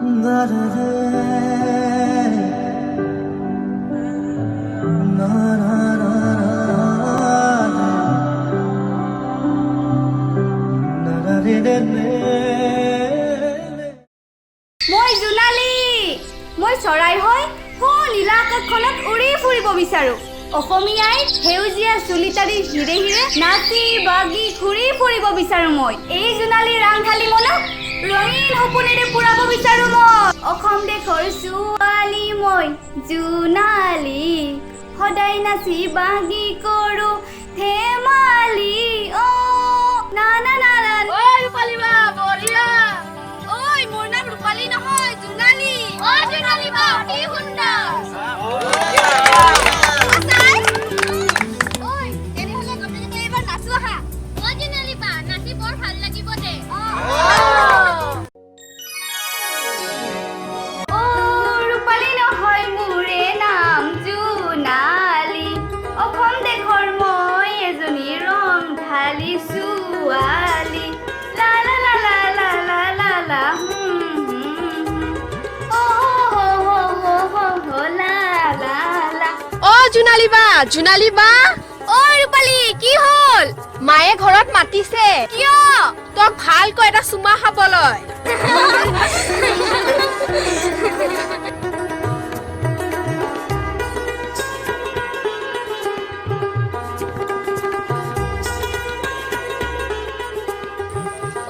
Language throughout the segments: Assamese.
মই জোনালী, মই চৰাই হৈ সৌ নীলা আকাশখনত উৰি ফুৰিব বিচাৰো। অসমীয়াই সেউজীয়া চুলিটাৰি হিৰে হিৰে নাচি বাগি ঘূৰি ফুৰিব বিচাৰো মই। এই জোনালী ৰাংঢালী মনক ৰঙীন সপোনেৰে পুৰাব বিচাৰো মই। অসম দেশৰ ছোৱালী মই জোনালী, সদায় নাচি বাগি কৰো ধেমালি। অ না না না না। ঐ ৰূপালী বা, বঢ়িয়া। ঐ, মোৰ নাম ৰূপালী নহয়, জোনালী। ঐ জোনালী বা, অতি সুন্দৰ। ঐ, তেনেহ'লে গোটেইকেইটা এইবাৰ নাচো আহা। ঐ জোনালী বা, নাচি বৰ ভাল লাগিব দে। অ ৰূপালী নহয়, মোৰে নাম জোনালী। অসম দেশৰ মই এজনী ৰং ঢালি ছোৱালী। লা লা লা লা লা লা লা লা, হুম হুম হুম। অ হো হো হো হো হো লা লা লা। অ জোনালী বা, জোনালী বা। ঐ ৰূপালী, কি হ'ল? মায়ে ঘৰত মাতিছে। কিয়? তোক ভালকৈ এটা চুমা খাবলৈ।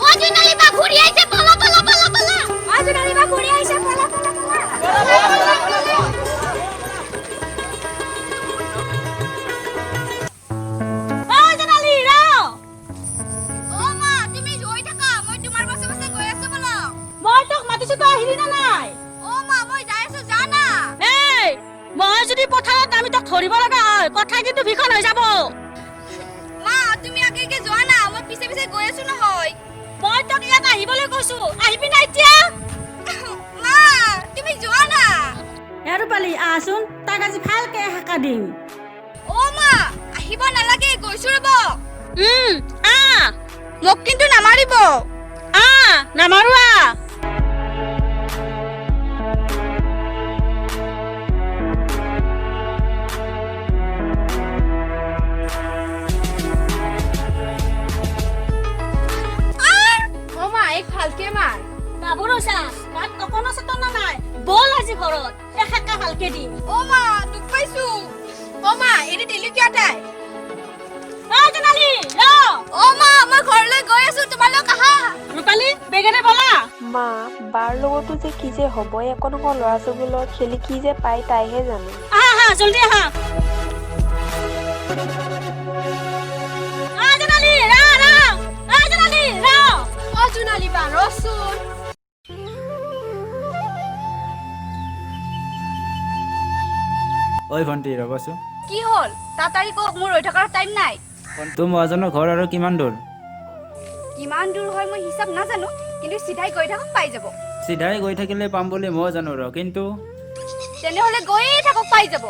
ঐ জোনালী বা, ঘূৰি আহিছে, পলা পলা পলা পলা। ঐ জোনালী বা, ঘূৰি আহিছে, পলা পলা পলা। ঐ জোনালী, ৰ। অ মা, তুমি ৰৈ থাকা, মই তোমাৰ পাছে পাছে গৈ আছো। ব'লা। মই তোক মাতিছো, তই আহিলি নে নাই? অ মা, মই যাই আছো, যা না। এই, মই যদি পথাৰত নামি তোক ধৰিব লগা হয়, কথা কিন্তু ভীষণ হৈ যাব। মা, তুমি আগে আগে যোৱা না, মই পিছে পিছে গৈ আছো নহয়। মই তোক ইয়াত আহিবলৈ কৈছো, আহিবি না এতিয়া? মা, তুমি যোৱা না। এ ৰূপালী, আহচোন, তাক আজি ভালকে সেকা দিম। অ মা, আহিব নালাগে, গৈছো ৰ'ব। আহ। মোক কিন্তু নামাৰিব। আহ, নামাৰো, আহ। অ মা, এইক ভালকে মাৰ। গাভৰু চা, গাত অকণো চেতনা নাই। ব'ল, আজি ঘৰত এই সেকা ভালকে দিম। অ মা, দুখ পাইছো। অ মা, এৰি দিলি কিয় তাই? ঐ জোনালী, ৰ। অ মা, মই ঘৰলৈ গৈ আছো, তোমালোক আহা। ৰূপালী, বেগেৰে ব'লা। মা, বাৰ লগতো যে কি যে হ'ব, অকণ অকণ ল'ৰা ছোৱালীৰ লগত খেলি কি যে পায় তাইহে জানে। আহা আহা, জলদি আহা। ঐ জোনালী, ৰ ৰ। ঐ জোনালী, ৰ। অ জোনালী বা, ৰচোন। ঐ ভণ্টি, ৰ'বাচোন। কি হ'ল? তাড়াতাড়ি কওক, মোৰ ৰৈ থকাৰ টাইম নাই। তোৰ মহাজনৰ ঘৰ আৰু কিমান দূৰ? কিমান দূৰ হয় মই হিচাপ নাজানো, কিন্তু চিধাই গৈ থাকক, পাই যাব। চিধাই গৈ থাকিলে পাম বুলি ময়ো জানো ৰ, কিন্তু তেনেহ'লে গৈয়ে থাকক, পাই যাব।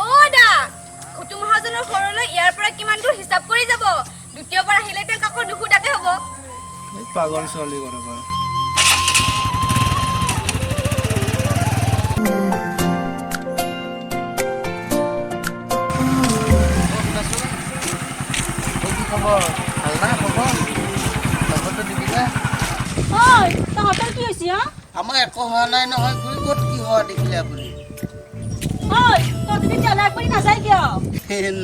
অ দা, ঘটু মহাজনৰ ঘৰলৈ ইয়াৰ পৰা কিমান দূৰ হিচাপ কৰি যাব। দ্বিতীয়বাৰ আহিলে তেওঁ কাকো নুসুধাকে হ'ব। এই পাগল ছোৱালী কৰবাৰ। কি খবৰ? ভাল না খবৰ? নম্বৰটো দিবি না। ঐ, তহঁতৰ কি হৈছে? হা? আমাৰ একো হোৱা নাই নহয় খুৰী। ক'ত কি হোৱা দেখিলে আপুনি? ঐ, তহঁতি তেতিয়াহ'লে আগবাঢ়ি নাযায় কিয়?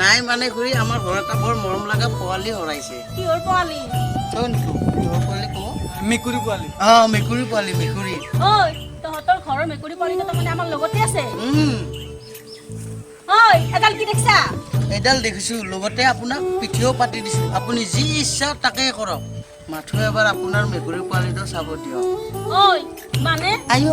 নাই মানে খুৰী, আমাৰ ঘৰত এটা বৰ মৰম লগা পোৱালি হৰাইছে। কিহৰ পোৱালি? তই নিকো, কিহৰ পোৱালি কওঁ? মেকুৰী পোৱালি। অ, মেকুৰী পোৱালি, মেকুৰী। ঐ, তহঁতৰ ঘৰৰ মেকুৰী পোৱালিটো তাৰমানে আমাৰ লগতে আছে? উম। ঐ, এডাল কি দেখছা? এইডাল দেখিছো, লগতে আপোনাক পিঠিও পাতি দিছো। আপুনি যি ইচ্ছা তাকে কৰক, মাথো এবাৰ আপোনাৰ মেকুৰী পোৱালিটো চাব দিয়ক। ঐ, মানে? আইঅ।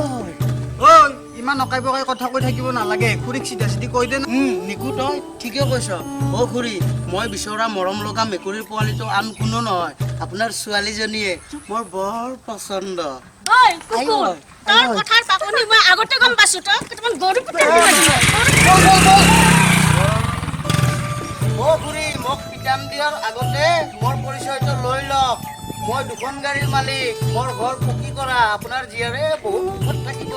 ঐ, ইমান অকাই পকাই কথা কৈ থাকিব নালাগে, খুৰীক চিধা চিধি কৈ দে না। নিকু, তই ঠিকে কৈছ। অ খুৰী, মই বিচৰা মৰম লগা মেকুৰীৰ পোৱালিটো আন কোনো নহয়, আপোনাৰ ছোৱালীজনীয়ে। মোৰ বৰ পচন্দ। ঐ কুকুৰ, আইঅ, তোৰ আইঅ। কথাৰ বাকনি মই আগতে গম পাইছো। তই কেইটামান গৰু পিটাই দিম আজি মই। অ খুৰী, মোক পিটান দিয়াৰ আগতে মোৰ পৰিচয়টো লৈ লওক। মই দুখন গাড়ীৰ মালিক, মোৰ ঘৰ পকী কৰা, আপোনাৰ জীয়াৰে বহুত সুখত থাকিব।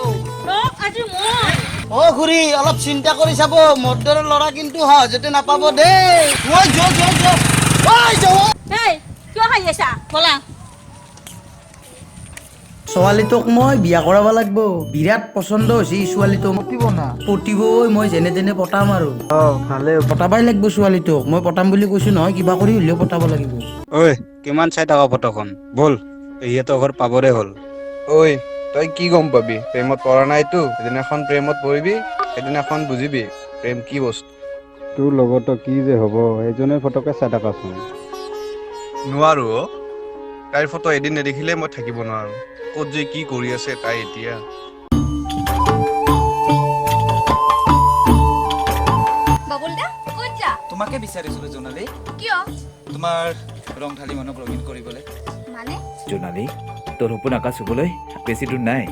আজি মই অ খুৰী, অলপ চিন্তা কৰি চাব, মোৰ দৰে ল'ৰা কিন্তু সহজতে নাপাব দেই। ঐ যোৱা যোৱা যোৱা, ঐ যোৱা। এই কিয় খাই আছা বলা? ছোৱালীটোক মই বিয়া কৰাব লাগিব, বিৰাট পচন্দ হৈছে ছোৱালীটো। পতিব না? পতিবই, মই যেনে তেনে পতাম আৰু। অ ভালে, পতাবাই লাগিব ছোৱালীটোক। মই পতাম বুলি কৈছো নহয়, কিবা কৰি হ'লেও পতাব লাগিব। ঐ কিমান চাই থাকা ফটোখন, ব'ল পেহীহঁতৰ ঘৰ পাবৰে হ'ল। ঐ তই কি গম পাবি, প্ৰেমত পৰা নাইতো। এদিনাখন প্ৰেমত পৰিবি, সেইদিনাখন বুজিবি প্ৰেম কি বস্তু। তোৰ লগতো কি যে হ'ব, সেইজনে ফটোকে চাই থাকাচোন। নোৱাৰো অ, তাইৰ ফটো এদিন নেদেখিলে মই থাকিব নোৱাৰো। ক'ত যে কি কৰি আছে তাই এতিয়া। বাবুল দা, ক'ত যা? তোমাকে বিচাৰিছিলো জোনালী। কিয়? তোমাৰ ৰং ঢালি মনক ৰঙীন কৰিবলৈ। মানে? জোনালী, তোৰ সপোন আকাশ চুবলৈ বেছি দূৰ নাই।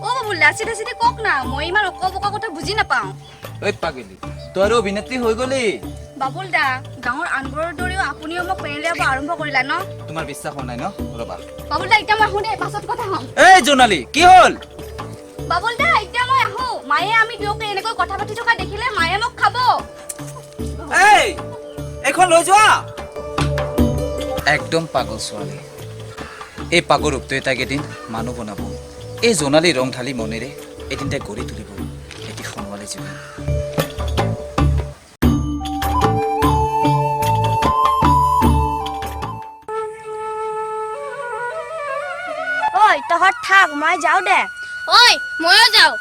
অ বাবুল দা, চিধা চিধি কওক না, মই ইমান অকোৱা পকোৱা কথা বুজি নাপাওঁ। ঐ পাগলি, তই আৰু অভিনেত্ৰী হৈ গলি। বাবুল দা, গাঁৱৰ আনবোৰৰ দৰেও আপুনিও মোক পেনেলিয়াব আৰম্ভ কৰিলা ন? তোমাৰ বিশ্বাস হোৱা নাই ন? ৰবা। বাবুল দা, এতিয়া মই আহোঁ দেই, পাছত কথা হ'ম। এই জোনালী, কি হ'ল? বাবুল দা, এতিয়া মই আহোঁ। মায়ে আমি দুয়োকে এনেকৈ কথা পাতি থকা দেখিলে মায়ে মোক খাব। এই এইখন লৈ যোৱা। একদম পাগল ছোৱালী। এই পাগল ৰূপটোৱে তাইক এদিন মানুহ বনাব। এই জোনালী ৰং ঢালি মনেৰে এদিন তাইক গঢ়ি তুলিব এটি সোণোৱালী জীৱন। ঐ তহঁত থাক, মই যাওঁ দে। ঐ ময়ো যাওঁ,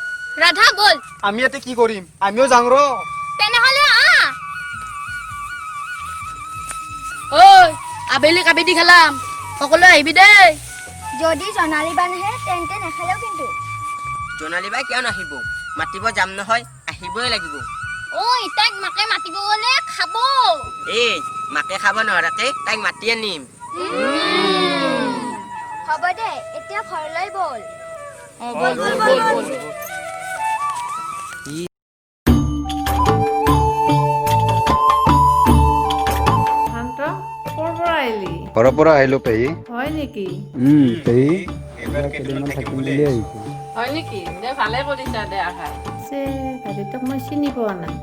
ৰাধা ব'ল। আমি ইয়াতে কি কৰিম, আমিও যাওঁ ৰ। তেনেহ'লে আহ। ঐ আবেলি কাবেডী খেলাম, সকলোৱে আহিবি দেই। যদি জনালী বা নাহে তেন্তে নেখেলেও কিন্তু। জোনালী বাই কিয় নাহিব, মাতিব যাম নহয়, আহিবই লাগিব। ঐ তাইক মাকে মাতিব গ'লে খাব। এই মাকে খাব নোৱাৰাকে তাইক মাতি আনিম। হ'ব দে, এতিয়া ঘৰলৈ ব'ল। ব'ল ব'ল ব'ল। শান্ত, ক'ৰ পৰা আহিলি? ঘৰৰ পৰা আহিলো পেহী। হয় নেকি? পেহী, এইবাৰ কেইদিনমান থাকিম বুলি আহিছো। হয় নেকি? দে ভালে কৰিছা দে আহাই। পিছে ভাইটিটোক মই চিনি পোৱা নাই।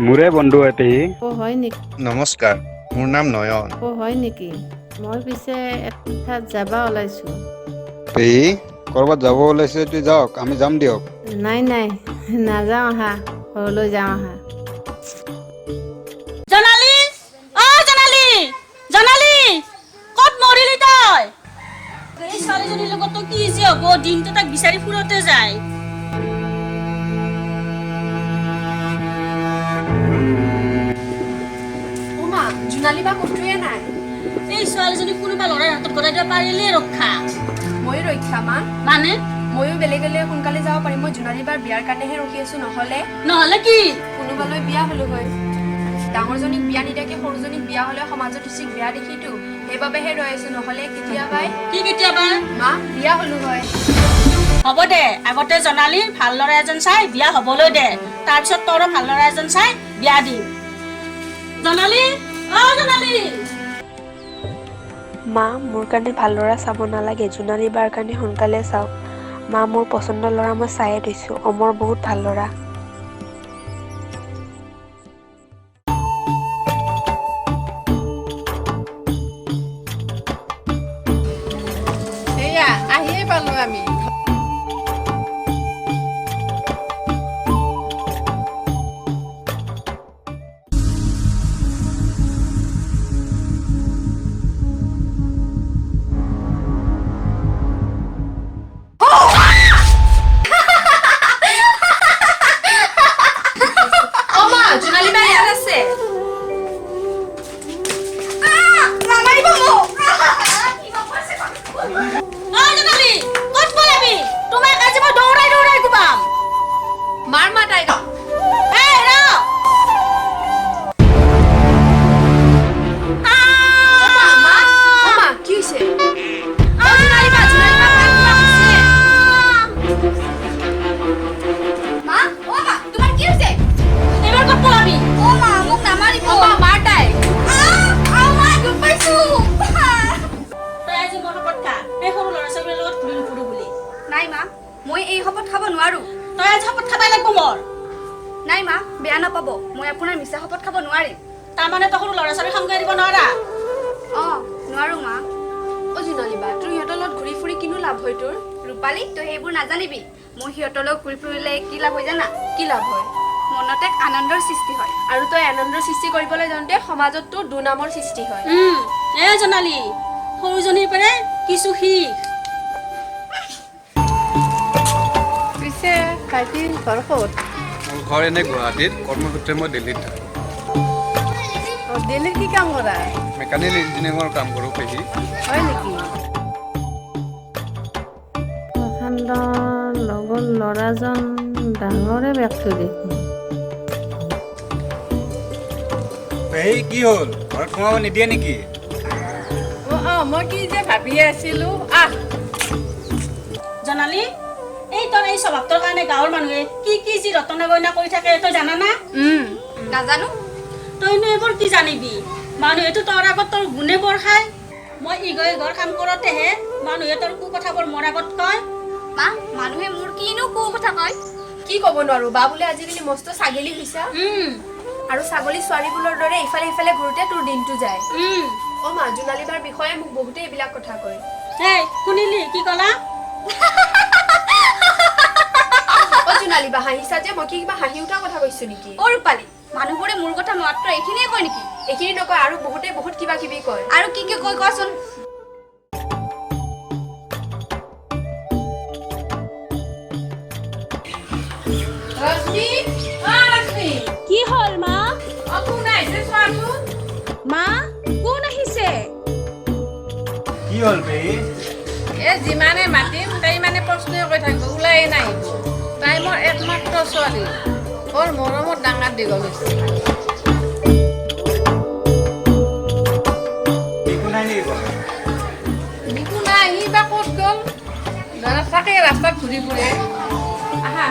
মোৰে বন্ধু হয় পেহী। অ হয় নেকি? নমস্কাৰ, মোৰ নাম নয়ন। অ হয় নেকি? মই পিছে এঠাইত যাবা ওলাইছো। পেহী, ক'ৰবাত যাব ওলাইছে যদি যাওক, আমি যাম দিয়ক। নাই নাই, নাযাওঁ, আহা ঘৰলৈ যাওঁ আহা। জোনালী, অ জোনালী, জোনালী ক'ত মৰিলি তই? এই ছোৱালীজনীৰ লগতো কি যে হ'ব, দিনটো তাক বিচাৰি ফুৰোতে যায়। অ মা, জোনালী বা ক'তোৱে নাই। এই ছোৱালীজনী কোনোবা ল'ৰাৰ হাতত গতাই দিব পাৰিলে ৰক্ষা। ময়ো ৰক্ষা মা। মানে? ময়ো বেলেগলৈ সোনকালে যাব পাৰিম। মই জোনালী বাৰ বিয়াৰ কাৰণেহে ৰখি আছো, নহ'লে। নহ'লে কি? কোনোবালৈ বিয়া হ'লো হয়। ডাঙৰজনীক বিয়া নিদিয়াকে সৰুজনীক বিয়া হ'লে সমাজত উচিত বেয়া দেখিতো, সেইবাবেহে ৰৈ আছো, নহ'লে কেতিয়াবাই। কি কেতিয়াবা? মা, বিয়া হ'লো হয়। হ'ব দে, আগতে জনালি ভাল ল'ৰা এজন চাই বিয়া হ'বলৈ দে, তাৰপিছত তোৰো ভাল ল'ৰা এজন চাই বিয়া দিম। জনালি, অ জনালি। মা, মোৰ কাৰণে ভাল ল'ৰা চাব নালাগে, জোনালী বাৰ কাৰণে সোনকালে চাওক। মা, মোৰ পচন্দৰ ল'ৰা মই চায়ে থৈছোঁ, অমৰ বহুত ভাল ল'ৰা। এয়া আহিয়ে পালো আমি। অ মা, জোনালী বা ইয়াত আছে। নামাৰিব মোক। অ জনালি, ক'ত পলাই মা, মই এই শপত খাব নোৱাৰো। তই আজি শপত খাবাই লাগিব মোৰ। নাই মা, বেয়া নাপাব, মই আপোনাৰ মিছা শপত খাব নোৱাৰিম। তাৰমানে তই সৰু ল'ৰা ছোৱালী সংগ এৰিব নোৱাৰা? অঁ, নোৱাৰো মা। অ জোনালী বা, তোৰ সিহঁতৰ লগত ঘূৰি ফুৰি কিনো লাভ হয় তোৰ? ৰূপালী, তই সেইবোৰ নাজানিবি। মোৰ সিহঁতৰ লগত ঘূৰি ফুৰিলে কি লাভ হয় জানা? কি লাভ হয়? মনত এক আনন্দৰ সৃষ্টি হয়। আৰু তই আনন্দৰ সৃষ্টি কৰিবলৈ যাওঁতে সমাজত তোৰ দুনামৰ সৃষ্টি হয়। এ জোনালী, সৰুজনীৰ পৰাই কিছু শিখ। পিছে ভাইটিৰ ঘৰ ক'ত? মোৰ ঘৰ এনে গুৱাহাটীত, কৰ্মসূত্ৰে মই দিল্লীত থাকোঁ। দিল্লীত কি কাম কৰা? মেকানিকেল ইঞ্জিনিয়াৰিঙৰ কাম কৰোঁ পেহী। হয় নেকি? প্ৰশান্তৰ লগৰ ল'ৰাজন ডাঙৰে ব্যক্তি দেখোন। পেহী, কি হ'ল, ঘৰত সোমাব নিদিয়ে নেকি? অঁ, মই কি যে ভাবি আছিলোঁ। আহ জোনালী, এই তোৰ এই স্বভাৱটোৰ কাৰণে গাঁৱৰ মানুহে কি কি যি ৰটনা গইনা কৰি থাকে তই জানা না? নাজানো। তইনো এইবোৰ কি জানিবি? মানুহেতো তোৰ আগত তোৰ গুণে বৰ খায়। মই ইঘৰ ইঘৰ কাম কৰোঁতেহে মানুহে তোৰ কু কথাবোৰ মোৰ আগত কয়। মা, মানুহে মোৰ কিনো কু কথা কয়? কি ক'ব নোৱাৰো বা, বোলে আজিকালি মস্ত ছাগলী হৈছা আৰু ছাগলী ছোৱালীবোৰৰ দৰে ইফালে সিফালে ঘূৰোতে তোৰ দিনটো যায়। অ মা, জোনালী বাৰ বিষয়ে মোক বহুতে এইবিলাক কথা কয়। এই শুনিলি কি ক'লা? অ জোনালী বা, হাঁহিছা যে, মই কি কিবা হাঁহি উঠা কথা কৈছো নেকি? অ ৰূপালী, মানুহবোৰে মোৰ কথা মাত্ৰ এইখিনিয়ে কয় নেকি? এইখিনি নকয়, আৰু বহুতে বহুত কিবা কিবি কয়। আৰু কি কি কয় কোৱাচোন? ৰশ্মি, অ ৰশ্মি, কি হ'ল মা? অ কোন আহিছে চোৱাচোন। মা, কোন আহিছে? কি হ'ল পেহী? এ যিমানে মাতিম তাই মানে প্ৰশ্নই কৈ থাকিব, ওলাই নাহিব। তাই মোৰ একমাত্ৰ ছোৱালী, বৰ মৰমত ডাঙৰ দীঘল হৈছে। বিকু নাই নেকি ঘৰত? বিকু নাই, সি বা ক'ত গ'ল? থাকে ৰাস্তাত ঘূৰি ফুৰে। আহা।